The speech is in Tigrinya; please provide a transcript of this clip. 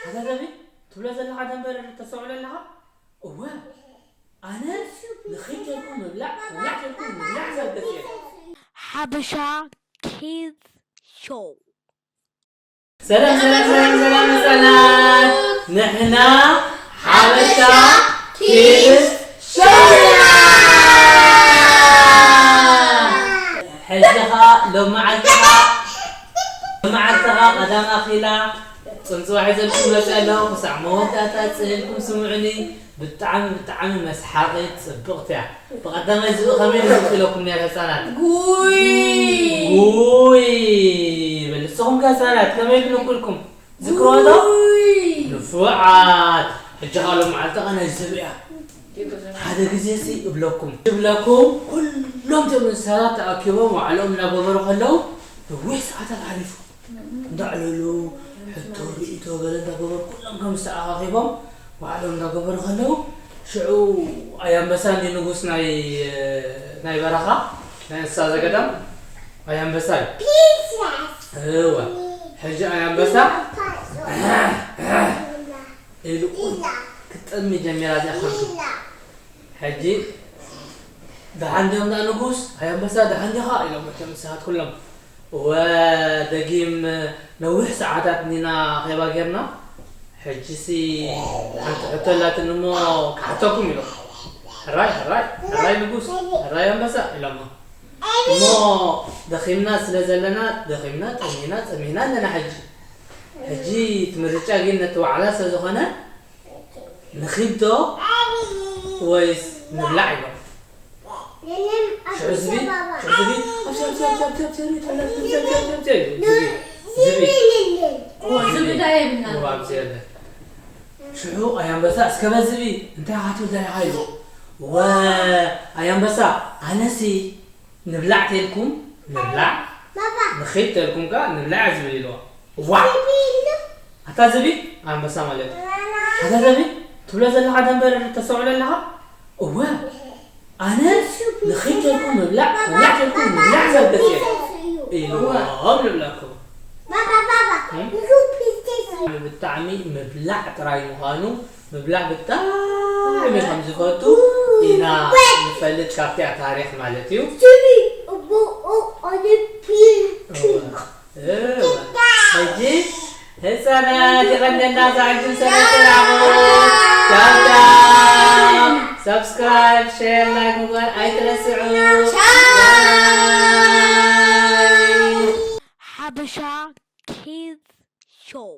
ኣታ ዘቢ፣ ትብሎ ዘለኻ ደንበረ ተስተውዕሎ ኣለኻ? እወ፣ ኣነ ንኺድ ተልኩም ምብላዕ፣ ምብላዕ ተልኩም ምብላዕ ዘርግጽ እየ። ሓበሻ ኪድስ ሾው። ሰላም፣ ሰላም፣ ሰላም፣ ሰላም፣ ህጻናት። ንሕና ሓበሻ ኪድስ ሾው ኢና። ሕጂ ኸኣ ሎም መዓልቲ ኸኣ፣ ሎም መዓልቲ ኸኣ ቀዳም ኣኺላ ጽንጽዋ ሒዘልኩም መጽእ ኣለኹ። ክሳዕ መወዳእታ ጽን ኢልኩም ስምዑኒ። ብጣዕሚ፣ ብጣዕሚ መስሓቒት ጽብቕቲ እያ። ብቐዳማይ ዝብኢ ከመይ ኢሉ ኢለኩም ነይረ ህጻናት? ጉይ። ጉይ። በል ንስኹም ከ ህጻናት ከመይ ኢሉ ነግርኩም? ዝክርዎ ዶ? ጉይ። ንፉዓት። ሕጂ ኸኣ ሎም መዓልቲ ኸኣ ናይ ዝብኢ እያ። ሓደ ግዜ ሲ እብለኩም፣ እብለኩም፣ ኩሎም እቶም እንስሳታት ተኣኪቦም ዋዕሎም እናገበሩ ከለዉ ነዊሕ ሰዓታት ሓሊፉ። እንዳዕለሉ፣ ሕቶ ርእይቶ ገለ እንዳገበሩ ኩሎም ከም ዝተኣኻኺቦም ዋዕሎም እንዳገበሩ ከለዉ፣ ሽዑ ኣይ ኣንበሳ እንዲ ንጉስ ናይ፣ ናይ በረኻ፣ ናይ እንስሳ ዘገዳም ኣይ ኣንበሳ እዩ። እወ፣ ሕጂ ኣይ ኣንበሳ ኢሉ ክትጠሚ ጀሚራ እዚኣ ከብዱ። ሕጂ፣ "ደሓን ድዮም ደኣ ንጉስ? ኣይ ኣንበሳ ደሓን ዲኻ?" ኢሎም እቶም እንስሳት ኩሎም። "እወ፣ ደጊም ነዊሕ ሰዓታት እንዲና ኼባ ጌርና። ሕጂሲ ሓንቲ ሕቶ ኣላትኒ እሞ ክሓተኩም" ኢሎም። "ሕራይ፣ ሕራይ፣ ሕራይ ንጉስ፣ ሕራይ ኣንበሳ" ኢሎሞ። "እሞ ደኺምና ስለ ዘለና፣ ደኺምና፣ ጠሚና፣ ጸሚእና ኣለና ሕጂ። ሕጂ እቲ ምርጫ ግን ነቲ ዋዕላ ስለ ዝኾነ፣ ንኺድ ዶ ወይስ ንብላዕ?" ኢሎም። ሽዑ ዝቢ፣ ሽዑ ዝቢ፣ "ኣብቲ፣ ኣብቲ፣ ኣብቲ፣ ኣብቲ፣ ኣብቲ፣ ኣብቲ፣ ኣብቲ፣ ኣብቲ፣ ኣብቲ፣ ኣብቲ" ኢሉ። ዝቢ፣ ዝቢ። ዝቢ እንታይ የብልና? እዋ፣ ኣብዚ የለ። ሽዑ ኣይ ኣንበሳ፣ "እስከ በል ዝቢ፣ እንታይ ኢኻ ክትብል ደሊኻ?" ኢሉ። "ወ-፣ ኣይ ኣንበሳ፣ ኣነሲ ንብላዕ ተልኩም ንብላዕ፣ ንኺድ ተልኩም ከኣ ንብላዕ" ዝብል ኢልዋ። ዋ! ኣታ ዝቢ፣ ኣንበሳ ማለት እዩ። ኣታ ዘቢ፣ ትብሎ ዘለኻ ደንበረ ተስተውዕሎ ኣለኻ? እወ፣ ኣነ ንኺድ ተልኩም ምብላዕ፣ ምብላዕ ተልኩም ምብላዕ ዘርግጽ እየ ኢልዎም ንብለኩም። እም? ብጣዕሚ ምብላዕ ጥራይ ምዃኑ፣ ምብላዕ ብጣዕሚ ከም ዝፈቱ ኢና ንፈልጥ፣ ካብቲኣ ታሪኽ ማለት እዩ። እወ። እወ። ሕጂ ህፃናት ይቐንደና፣ ሳዕጅን ሰለስተ ላዕቦ። ቻው ቻው። ሳብስክራይብ፣ ሼር፣ ላይክ ምግባር ኣይትረስዑ። ቻው። ባይ። ሓበሻ ኪድስ ሾው።